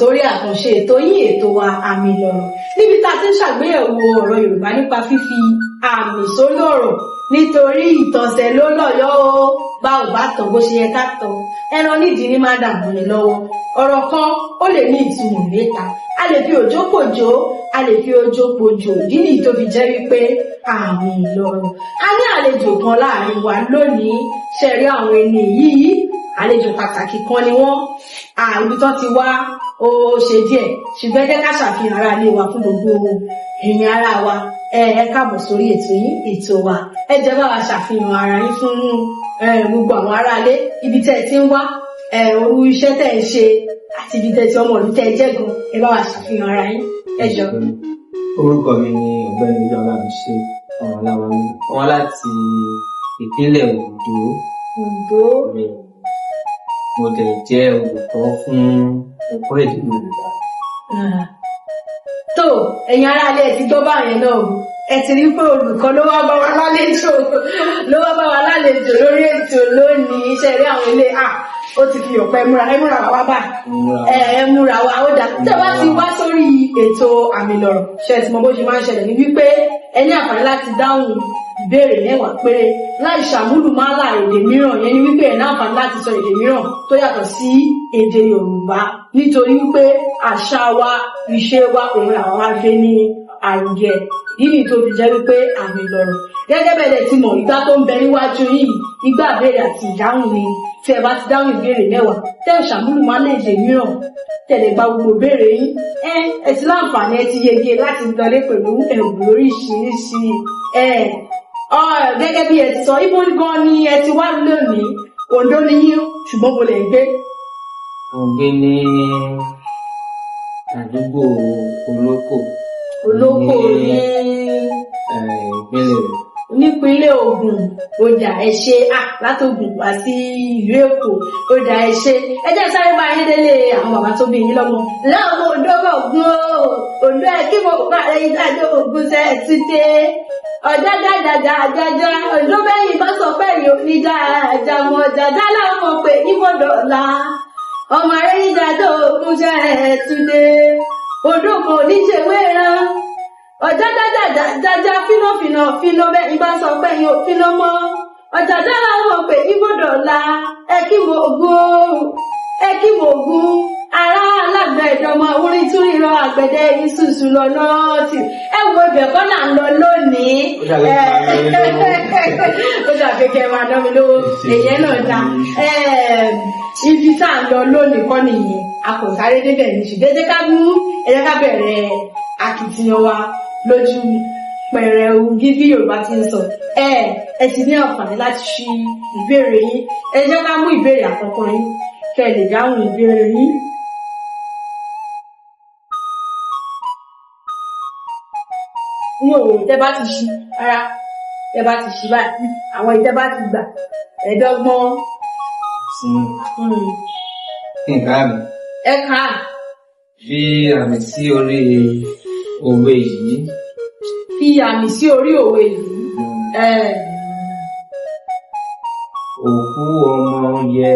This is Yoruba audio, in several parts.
Sórí àkànṣe ètò yín, ètò wa, Àmì Lọ̀rọ̀, níbi tá a ti ń ṣàgbéyẹ̀wò ọ̀rọ̀ Yorùbá nípa fífi àmì sórí ọ̀rọ̀, nítorí ìtọ̀sẹ̀ ló lọ́yọ́ o. Bá ò bá tọ̀ bó ṣe yẹ ká tọ̀, ẹran nídìí ní má dààmú ni lọ́wọ́. Ọ̀rọ̀ kan ó lè ní ìtumọ̀ mẹ́ta. A lè fi òjò pòjò, a lè fi òjò pòjò. Ìdí nìyí tó fi jẹ́ wípé Àmì Lọ̀rọ̀. A ní àlejò kan láàrin wa lónìí. Ṣe rí àwọn ẹni yìí, àlejò pàtàkì kan ni wọ́n. Ibi tán ti wá ó ṣe díẹ̀, ṣùgbọ́n ẹ jẹ́ ká ṣàfihàn ara ilé wa fún gbogbo èèyàn ara wa. Ẹ káàbọ̀ sórí ètò yín, ètò wa. Ẹ jẹ́ bá wa ṣàfihàn ara yín fún gbogbo àwọn aráalé, ibi tẹ́ ẹ ti ń wá, orú iṣẹ́ tẹ́ ẹ ṣe àti ibi tẹ́ ẹ ti, ọmọ ìlú tẹ́ ẹ jẹ́ gan. Ẹ bá wa ṣàfihàn ara yín, ẹ jọ. Orúkọ mi ni Ọ̀gbẹ́ni Ọlámiṣẹ Ọláwálé, wá láti ìpínlẹ̀ Oǹdó. Oǹdó. Mo dẹ̀ jẹ́ olùkọ́ fún ẹ̀kọ́ èdè Yorùbá. Tó, ẹ̀yin aráalé, ẹ ti gbọ́ báyẹn náà o. Ẹ ti rí pé olùkọ́ ló wá bá wa lálejò, ló wá bá wa lálejò lórí ètò lónìí. Iṣẹ́ rí àwọn ilé à, ó ti fi ọ̀pẹ múra. Ẹ múra wá báyìí, ẹ múra wa. Ó dà, tí ẹ bá ti wá sórí ètò Àmì Lọ̀rọ̀, ṣe ti mọ bó ṣe máa ń ṣẹlẹ̀ ní wípé ẹ ní àǹfààní láti dáhùn ìbéèrè 10 péré láì ṣàmúlùmálà èdè mìíràn. Yẹn ni wípé ẹ ní àǹfààní láti sọ èdè mìíràn tó yàtọ̀ sí èdè Yorùbá, nítorí wípé àṣà wa, ìṣe wa, òun làwọn wá gbé ní àrùgẹ. Yìí tó fi jẹ́ wípé Àmì Lọ̀rọ̀. Gẹ́gẹ́ bẹ́ẹ̀ dẹ̀ ti mọ̀, ìgbà tó ń bẹ níwájú yìí, ìgbà ìbéèrè àti ìdáhùn ni. Tí ẹ bá ti dáhùn ìbéèrè 10, tẹ́ ò ṣàmúlùmálà èdè mìíràn, tẹ̀lé gba gbogbo ìbéèrè yín, ẹ ti láǹfààní, ẹ ti yege láti lọlé pẹ̀lú ẹ̀bùn lóríṣiríṣi. Ẹ gẹ́gẹ́ bí ẹ ti sọ, ibo gan ni ẹ ti wá lónìí? Oǹdó ni yín, ṣùgbọ́n mo lè gbé? Mo gbé ní àdúgbò Olókò. Olóko ní ìpínlẹ̀ Ògùn. Nípínlẹ̀ Ògùn. Ọjà, ẹ ṣe à látògùn wá sí ìlú Èkó. Ọjà, ẹ ṣe. Ẹ jẹ́ sáré bá yín délé àwọn bàbá tó bí yín lọ́mọ láwọn Oǹdó gbọ̀ngàn o. Oǹdó, ẹ kí mo bá rẹ yín dájọ́ Ògùn sẹ́ ẹ ti dé ọ̀jájá jàjà. Oǹdó bẹ́yìn bá sọ pé yóò ní jàjà mọ̀ jàjà láwọn pè ní bọ́dọ̀là ọmọ rẹ yín dájọ́ Ògùn sẹ́ ẹ ti dé odò kan oníṣèwé rán ọ̀jájá jàjà fínàfínà fínà bẹ́yìn bá sọ pé yóò fínà mọ́ ọ̀jájá láwọn pè ní bọ́dọ̀là. Ẹ kí mo gún, ẹ kí mo gún ará alágbẹ̀dẹ ọmọ orin tún ìran àgbẹ̀dẹ ìṣùṣù lọ́nà tí ẹ wo ibẹ̀ kọ́ là ń lọ lónìí. Ó dàbí Ó dàbí kẹ́ ẹ máa ná mi lówó, èyẹ náà dá. Ibi tá à ń lọ lónìí kọ́ nìyẹn, a kò sáré débẹ̀ ní, ṣùgbọ́n ẹ jẹ́ ká mú, ẹ jẹ́ ká bẹ̀rẹ̀ akitiyan wa lójú pẹ̀rẹ̀u bí Yorùbá ti ń sọ. Ẹ ti ní àǹfààní láti ṣí ìbéèrè yín. Ẹ jẹ́ ká mú ìbéèrè àkọ́kọ́ yín kẹ́ ẹ lè dáhùn ìbéèrè yín. Ní òun tẹ́ bá ti ṣí rárá, tẹ́ bá ti ṣí báyìí, àwọn ìtẹ́ bá ti gbà ẹ̀ẹ́dọ́gbọ̀n. Sí nǹkan àmì. Ẹ kà á. Fi àmì sí orí òwe yìí. Fi àmì sí orí òwe yìí. Òkú ọmọ yẹ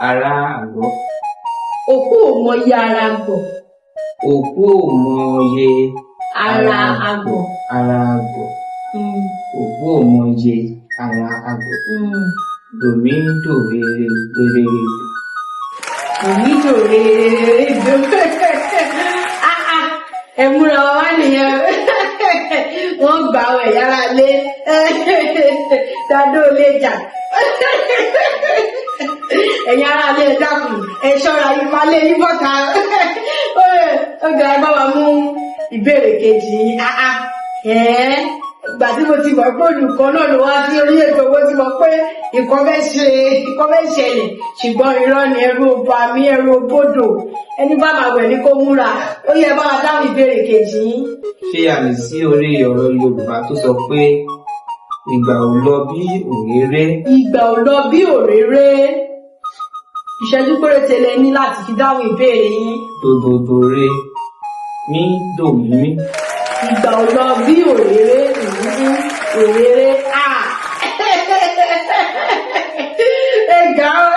ará àgọ́. Òkú ò mọ iye ara gbọ̀. Òkú ò mọ iye ara àgbọ̀. Ara àgbọ̀. Òkú ò mọ iye ara àgbọ̀. Dòmí dòrere rere. Onídò rere dò. Ẹ múra wá nìyẹn. Wọ́n gbà ọ ẹ̀yára lé dádó lè jà. Ẹ̀yin ará lé, ẹ dákun, ẹ ṣọ́ra, ìfalẹ̀ yín bọ́ta. Ó ga. Ẹ bá wa mú ìbéèrè kejì yín. Ìgbà tí mo ti mọ̀ pé olùkọ́ náà ló wá sí orí ètò, mo ti mọ̀ pé nǹkan fẹ́ ṣe, nǹkan fẹ́ ṣẹlẹ̀, ṣùgbọ́n irọ́ ni. Ẹrú ọba mi, ẹrú bodò, ẹni bá máa wẹ̀ ní kó múra. Ó yẹ bá wa dáhùn ìbéèrè kejì yín. Fi àmì sí orí ọ̀rọ̀ Yorùbá tó sọ pé ìgbà ò lọ bí òréré. Ìgbà ò lọ bí òréré. Ìṣẹ́jú péréte lẹ ní láti fi dáhùn ìbéèrè yín. Dòdòdò re mí dòmí. Ìgbà ò lọ bí òréré, òréré à. Ẹ gà ọ́.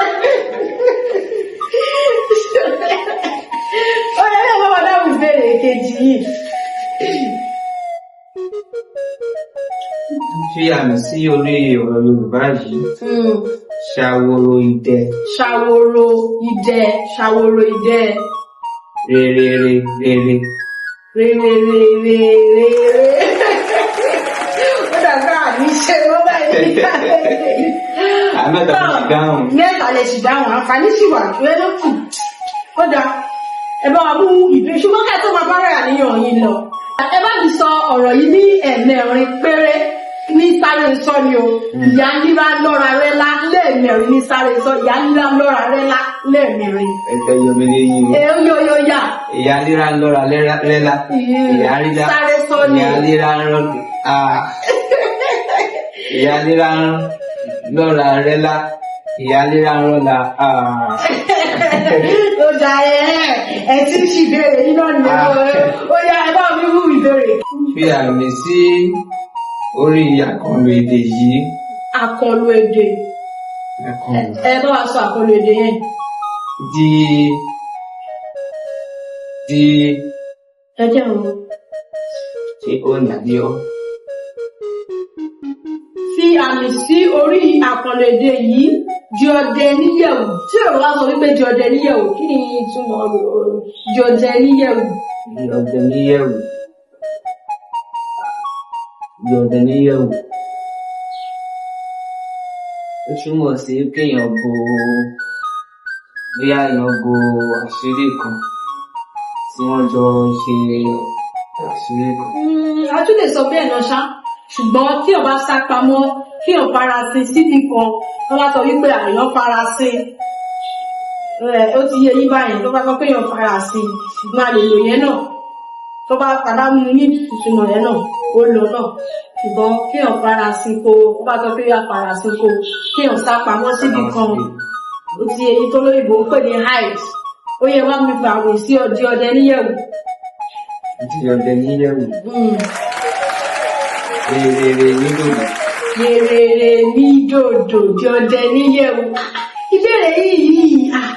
Fi àmì sí orí ọ̀rọ̀ Yorùbá yìí. Ṣàwòrò idẹ. Ṣàwòrò idẹ, ṣàwòrò idẹ. Rere rere. Rere rere rere. Ó dàgbà àní ṣe wọ́n báyìí. Àmẹ́ta ló ti dáhùn. Mẹ́ta lè sì dáhùn, àǹfààní sì wà ju ẹ ló kù. Ó dáa, ẹ bá wa mú ìbéèrè, ṣùgbọ́n ká tó máa bá rẹ̀ àníyàn yín lọ. Ẹ bá mi sọ ọ̀rọ̀ yìí ní 4 péré ní sáré sọ ni o. Ìyá ńlá lọ́ra rẹ́ lá lẹ́ẹ̀mẹrin ní sáré sọ. Ìyá ńlá lọ́ra rẹ́ lá lẹ́ẹ̀mẹrin. Ẹ fẹ́ yọ mí léyìn o. Ẹ ó yọ yọ yà. Ìyá líra ń lọ́ra rẹ́lá. Ìyá líra. Sáré sọ ni. Ìyá líra ń rọ́ Ìyá líra ń lọ́ra rẹ́lá. Ìyá líra ń rọ́la. Ó da, ẹ tí ń ṣì ìbéèrè yín náà nìyẹn o. Ó yá, ẹ bá mi mú ìbéèrè. Fi àmì sí orí àkànlò èdè yìí. Àkànlò èdè. Àkànlò. Ẹ bá wa sọ àkànlò èdè yẹn. Di di Ẹ jẹ́ òun. Ṣé ó ní àbí ọ́? Fi àmì sí orí àkànlò èdè yìí: di ọdẹ níyẹ̀wù. Tí Yorùbá bá sọ wípé di ọdẹ níyẹ̀wù, kí ni ìtumọ̀ di ọdẹ níyẹ̀wù? Di ọdẹ níyẹ̀wù. Di ọdẹ níyẹ̀wù. Ó túmọ̀ sí kéèyàn bo, bóyá èèyàn bo àṣírí kan tí wọ́n jọ ń ṣe àṣírí kan. A tún lè sọ bẹ́ẹ̀ náà ṣá, ṣùgbọ́n tí ó bá sá pamọ́, kí ó farasin síbì kan, wọ́n bá sọ wípé àyàn farasin, ó ti yé yín báyìí. Tó bá sọ pé èèyàn farasin, ṣùgbọ́n a lè lò yẹn náà. Tó bá padà mú ní ìtumọ̀ yẹn náà, ó lọ náà, ṣùgbọ́n kí èèyàn farasin kó, ó bá sọ pé èèyàn farasin kó, kí èèyàn sá pamọ́ síbì kan, ó ti yé yín, tó lóyìnbó ń pè ní hide. Ó yẹ wá mi fàwé sí ọdí ọdẹ níyẹ̀wù. Di ọdẹ níyẹ̀wù. Rere nídòdò. Rere ní dòdò, di ọdẹ níyẹ̀wù. Ìbéèrè yìí,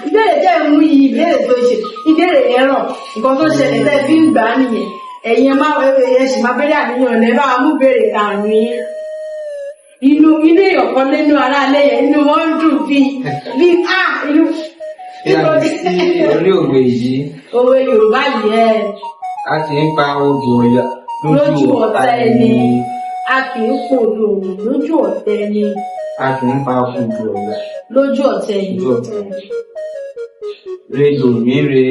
ìbéèrè tẹ́ ń mú yìí, ìbéèrè tó ṣe, ìbéèrè yẹn rọ̀. Nǹkan tó ṣẹlẹ̀ tẹ́ fi ń gbà á nìyẹn. Ẹ̀yin ẹ má ẹ sì máa bẹ̀rẹ̀ àníyàn ẹ̀ bá wa mú béèrè karùn-ún yín. Inú èèyàn kan nínú ará ilé yẹn, inú wọn ń dùn bíi bíi inú. Fi àmì sí orí òwe yìí. Òwe Yorùbá yìí ẹ. A kì í pa odò Ọ̀yà lójú ọ̀tá ẹni. A kì í pòdò lójú ọ̀tá ẹni. A kì í pa odò Ọ̀yà lójú ọ̀tá ẹni. Lójú ọ̀tá ẹni. Redò mí re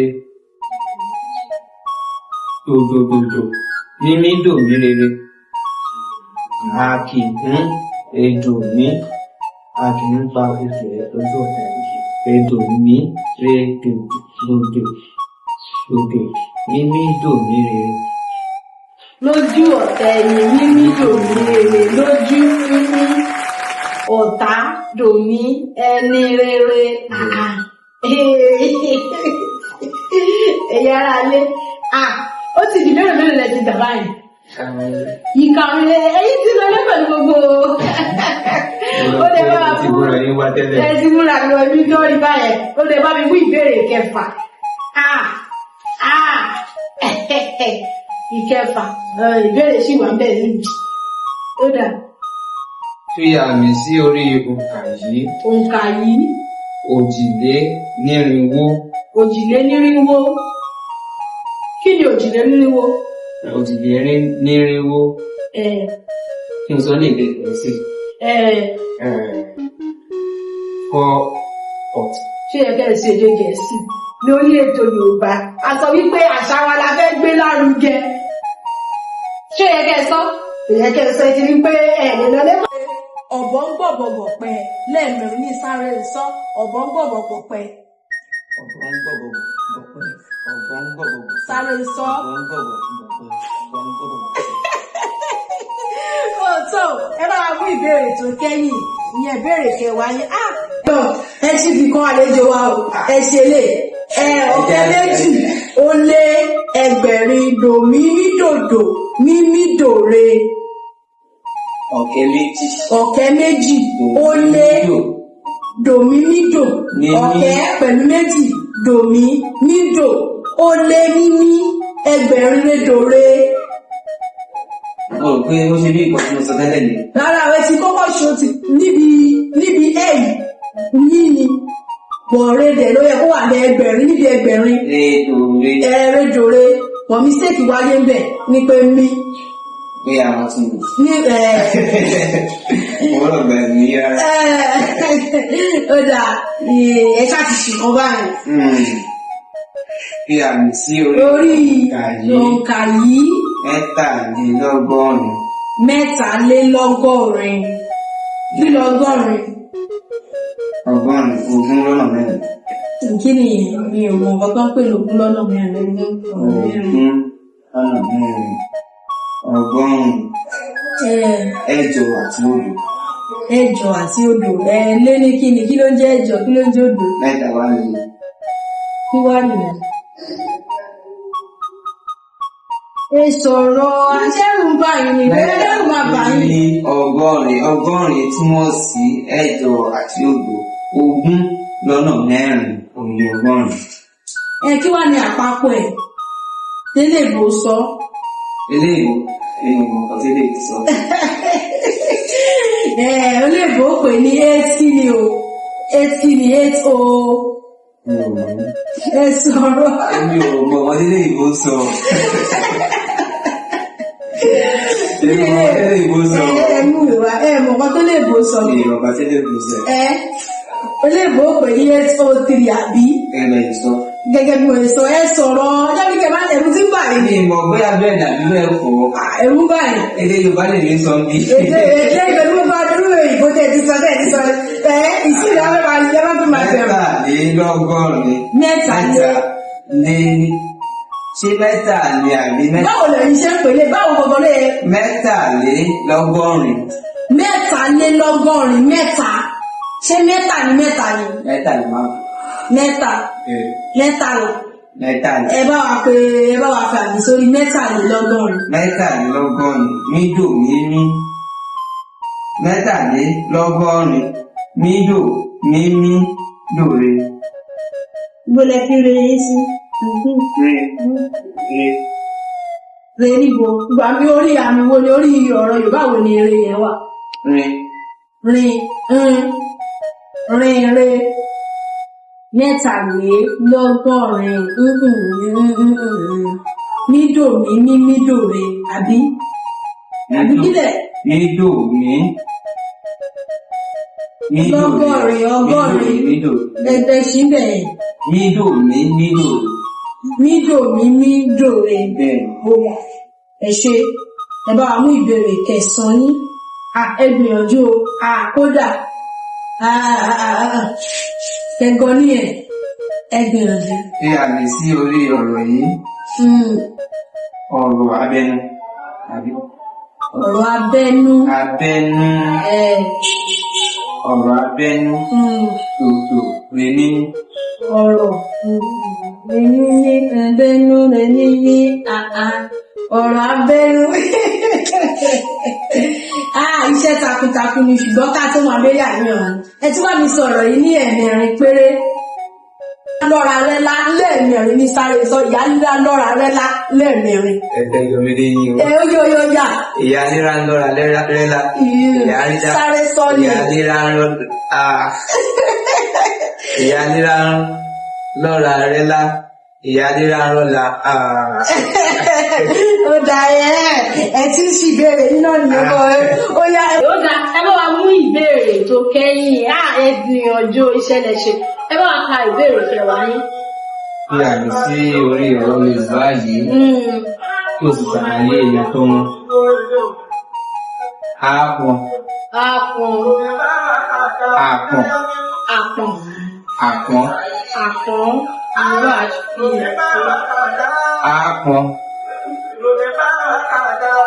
dòdòdòdò mímí dò mí rere. A kì í redò mí, a kì í pa odò Ọ̀yà lójú ọ̀tá ẹni. Redò mí re dòdò dòdò mímí dò mí rere. Lójú ọ̀tá ẹni, mímí dòmí rere, lójú mímí ọ̀tá dòmí ẹni rere. Ẹ̀yà ara lé, ó ti di mélòó mélòó lẹ ti dà báyìí? Ìkànnì ẹ̀yìn ti lọ lé pẹ̀lú gbogbo ó lè bá Ti múra yín wá tẹ́lẹ̀. Ẹ ti múra lọ ibi tó rí báyẹn. Ó lè bá mi mú ìbéèrè kẹfà. Ìkẹfà, ìbéèrè sì wà bẹ́ẹ̀ ní. Ó dà. Fi àmì sí orí òǹkà yìí. Òǹkà yìí. 140. 140. Kí ni 140? 140. Kí n sọ ní èdè Gẹ̀ẹ́sì. 440. Ṣé ẹ kẹ́ ẹ ṣe èdè Gẹ̀ẹ́sì lórí ètò Yorùbá? A sọ wípé àṣà wa la fẹ́ gbé lárugẹ. Ṣé ẹ kẹ́ ẹ sọ? Ẹ kẹ́ ẹ sọ, ẹ ti rí pé ẹ lè lọ lẹ́kọ̀ọ́. Ọ̀bọ ń gbọ̀bọ̀gbọ̀ pẹ́ lẹ́ẹ̀mẹrin ní sáré sọ. Ọ̀bọ ń gbọ̀bọ̀gbọ̀ pẹ́. Ọ̀bọ ń gbọ̀bọ̀gbọ̀ pẹ́. Ọ̀bọ ń gbọ̀bọ̀gbọ̀. Sáré sọ. Ọ̀bọ ń gbọ̀bọ̀gbọ̀ pẹ́. Ọ̀bọ ń gbọ̀bọ̀gbọ̀ pẹ́. Ó tó, ẹ bá wa mú ìbéèrè tó kẹ́yìn, ìyẹn ìbéèrè kẹwàá yẹn. Ẹ ti fi kan àlejò wa o, ẹ ṣe lè ẹ 240 dòmímídòdò mímídòre. 2,000. 2,000 dòmímídò. Mímí. Ọ̀kẹ́ pẹ̀lú méjì, dòmímídò, ó lé mímí, ẹgbẹ̀rin rédòre. Mo rò pé ó ṣe bí nǹkan tí mo sọ tẹ́lẹ̀ ni. Rárá, ẹ ti kọ́kọ́ ṣe, o ti níbi ẹ̀ yìí ni bọ̀ọ̀rẹ́ dẹ̀ ló yẹ kó wà ní ẹgbẹ̀rin, níbi ẹgbẹ̀rin. Rédòrè. Ẹ̀ẹ́dòre wọ́n, mistake wáyé ń bẹ̀ ní pé mi Pé àwọn tí mo. ní ẹ̀. Mo rò gbà ní rárá. Ó dà, ẹ ṣáà ti ṣì kan báyìí. Fi àmì sí orí orí òǹkà yìí. Òǹkà yìí. 83. 83 kí lọ́gọ́rin? Ọgọ́rin, 4. Kí ni? Mi ò mọ nǹkan tó ń pè lógún lọ́nà mẹ́rin. 4, ọgọ́rùn-ún. Ẹ̀jọ àti òdo. Ẹ̀jọ àti odò ẹ lé ní kí ni? Kí ló ń jẹ́ ẹ̀jọ? Kí ló ń jẹ́ odò? Mẹ́ta wá ní. Kí wá nìyẹn? Ẹ sọ̀rọ̀, aṣẹ́rù ń bà yín ni, ẹlẹ́rù máa bà yín. Ní ọgọ́rin, ọgọ́rin túmọ̀ sí ẹ̀jọ àti òdo. 4 òun ni ọgọ́rin. Ẹ kí wá ní àpapọ̀ ẹ̀ délé bò sọ? Eléyìí èèyàn mọ̀ nǹkan tí eléyìí ti sọ. Ẹ olóògbé ó pè ní eight kí ni o? Eight kí ni? Eight o. Mi ò mọ̀. Ẹ sọ̀rọ̀. Èmi ò mọ̀ nǹkan tí eléyìí bó sọ. Èmi ò mọ̀ nǹkan tí eléyìí bó sọ. Ẹ mú ìwà ẹ mọ̀ nǹkan tó lè bò sọ. Mi ò mọ̀ nǹkan tí eléyìí bó sọ. Ẹ olóògbé ó pè ní 803, àbí? Ẹ lọ yìí sọ. Gẹ́gẹ́ bí mo ṣe sọ, ẹ sọ̀rọ̀ ọjọ́ bí kẹ máa ẹ̀rù tí ń bà yín. Mi mọ̀ bóyá bẹ́ẹ̀ dàbí bẹ́ẹ̀ kọ́. Ẹ̀rù ń bà yín. Èdè Yorùbá lè mi sọ bí. Èdè ìgbẹ́ ló bá dúró, òyìnbó tẹ̀ ti sọ, tẹ̀ ti sọ ẹ ìṣirò àwọn ọmọ àti ẹ má fi máa bẹ̀rù. 83. Mẹ́ta lé. Lé ṣé mẹ́ta ni àbí mẹ́ta? Báwo lẹ̀yin ṣe ń pèlè? Báwo gbogbo lè? 83. 83, mẹ́ta, ṣé mẹ́ta ni, mẹ́ta ni? Mẹ́ta ni máa. Mẹ́ta, mẹ́ta lọ. Mẹ́ta ni. Ẹ bá wa pé, ẹ bá wa fi àmì sórí 83. 83, mídò mímí. 83, mídò mímí dòre. Ibo lẹ fi re yín sí? Re re. Re níbo? Ìgbà mi orí àmì wo ni, orí ọ̀rọ̀ Yorùbá wo ni eré yẹn wà? Re. Rin ń rin re 83, mídò mí mídò re, àbí àbí kílẹ̀? Mídò mí. Mídò re. Lọ́gọ́rin, ọgọ́rin. Mídò. Ẹgbẹ́ sí bẹ̀yẹn. Mídò mí mídò. Mídò mí mídò re. Bẹ́ẹ̀. Ó wà, ẹ ṣe, ẹ bá wa mú ìbéèrè kẹsànán yín. À, ẹ gbìyànjú o. À, kódà kẹgàn ní ẹ, ẹ gbìyànjú. Fi àmì sí orí ọ̀rọ̀ yìí. Ọ̀rọ̀ abẹnú. Àbí? Ọ̀rọ̀ abẹ́nú. Abẹnú. Ẹ. Ọ̀rọ̀ abẹnú. Tòtò rè nínú. Ọ̀rọ̀ rẹ̀ ní abẹ́nú rẹ̀ ní ní àá ọ̀rọ̀ abẹ́nú. Ah, iṣẹ́ takuntakun ni, ṣùgbọ́n ká tó máa bẹ́yà ní ọ̀hún. Ẹ tún bá mi sọ̀rọ̀ yìí ní ẹ̀mẹrin péré. Lọ́ra rẹ lá lẹ́ẹ̀mẹrin ní sáré sọ, ìyá ńlá lọ́ra rẹ lá lẹ́ẹ̀mẹrin. Ẹ̀fẹ̀ yọmídé yín o. Ẹ ó yóò yóò yà. Ìyá líra ń lọ́ra rẹ́lá. Ìyá líra. Sáré sọ ni. Ìyá líra ń lọ́ra. Ìyá líra ń lọ́ra rẹ́lá. Ìyá líra ń lọ́la. Ó dà, ẹ ẹ tí ń ṣìbéèrè yín náà nìyẹn bọ́ ẹ. Ó yá ẹ. Ó dáa, ẹ bá wa mú ìbéèrè tó kẹ́yìn. Á, ẹ gbìyànjú, iṣẹ́ lẹ ṣe. Ẹ bá wa ka ìbéèrè kẹwàá yín. Fi àmì sí orí ọ̀rọ̀ Yorùbá yìí kí o sì ṣàlàyé ìyàtọ̀ wọn. Àápọn. Àpọ̀n. Àpọ̀n. Àpọ̀n. Àpọ̀n. Àpọ̀n ìlú àti Àápọn.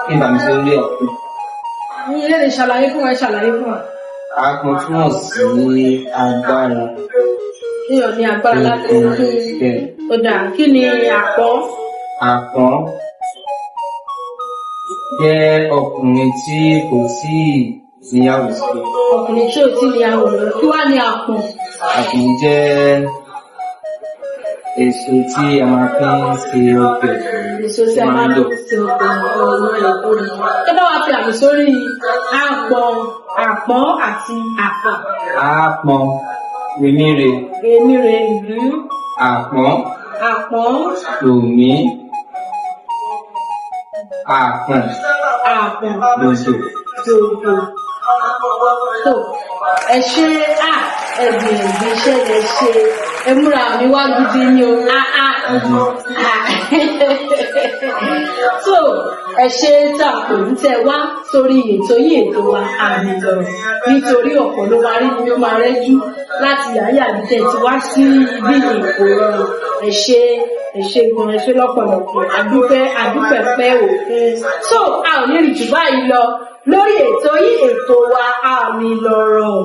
Kí n bàmí sí orí ẹ̀? Ní ilé lè ṣàlàyé fún wa, ẹ ṣàlàyé fún wa. Àápọn túmọ̀ sí agbára. Kéèyàn ní agbára láti Bẹ́ẹ̀. Ó dáa, kí ni àpọ́n? Àpọ́n jẹ́ ọkùnrin tí kò tíì níyàwó sílé. Ọkùnrin tí ò tí níyàwó lọ. Kí wá ní àpọ̀n? Àpọ̀n jẹ́ Èso tí a máa fi ń ṣe ọbẹ̀. Èso tí a máa ń ṣe ọbẹ̀ olórí. Ẹ bá wa fi àmì sórí àpọ̀n, àpọ́n àti àpọ̀n. Àápọn remire. Èmi rè Àpọ́n àpọ́n tòmí. Àpọ̀n àpọ̀n dòdò. Dòdò. Tó ẹ ṣe à ẹgbìyànjú iṣẹ́ lẹ ṣe, ẹ múra mi wá gidi ni o. A a a so ẹ ṣe tá a pè ń tẹ wá sórí ètò yìí, ètò wa Àmì Lọ̀rọ̀, nítorí ọ̀pọ̀ ló máa rí ni ó máa rẹ́jú láti yàyà bí tẹ́ ti wá sí ibi ìkó rọrùn. Ẹ ṣe, ẹ ṣe gan, ẹ ṣe lọ́pọ̀lọpọ̀, àdúpẹ́, àdúpẹ́ pẹ́ òkun. So a ò ní rí jù báyìí lọ lórí ètò yìí, ètò wa Àmì Lọ̀rọ̀.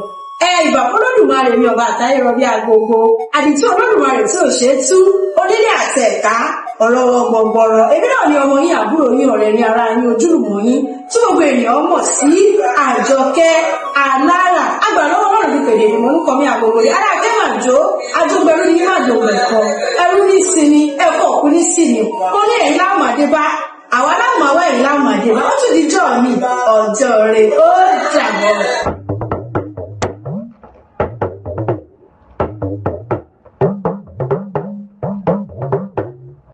Ẹ ìbà f'Olódùmarè mi, ọba àtayé rọbí agogo, àdìtú Olódùmarè tí ò ṣe é tú, onílé àti ẹ̀ka ọ̀rọ̀ gbọ̀ngbọ̀rọ̀. Èmi náà ni ọmọ yín, àbúrò yín, ọ̀rẹ́ ní ara yín, ojúlùmọ̀ yín, tí gbogbo ènìyàn mọ̀ sí Àjọkẹ́ Alára agbàlọ́wọ́. Ọlọ́run fi pèdè ni mò ń kọ́ mi agogo rí aláàkẹ́ màjò ajógbẹrú ní màjògbẹ̀kọ ẹrú ní sinmi ẹ̀kọ́ òkú ní sinmi. Mo ní ẹ̀yìn láwọn àdébá, àwa láwọn àwa ẹ̀yìn láwọn àdébá. Ó tún di jọ́ mi ọjọ́ rẹ̀, ó dàbọ̀.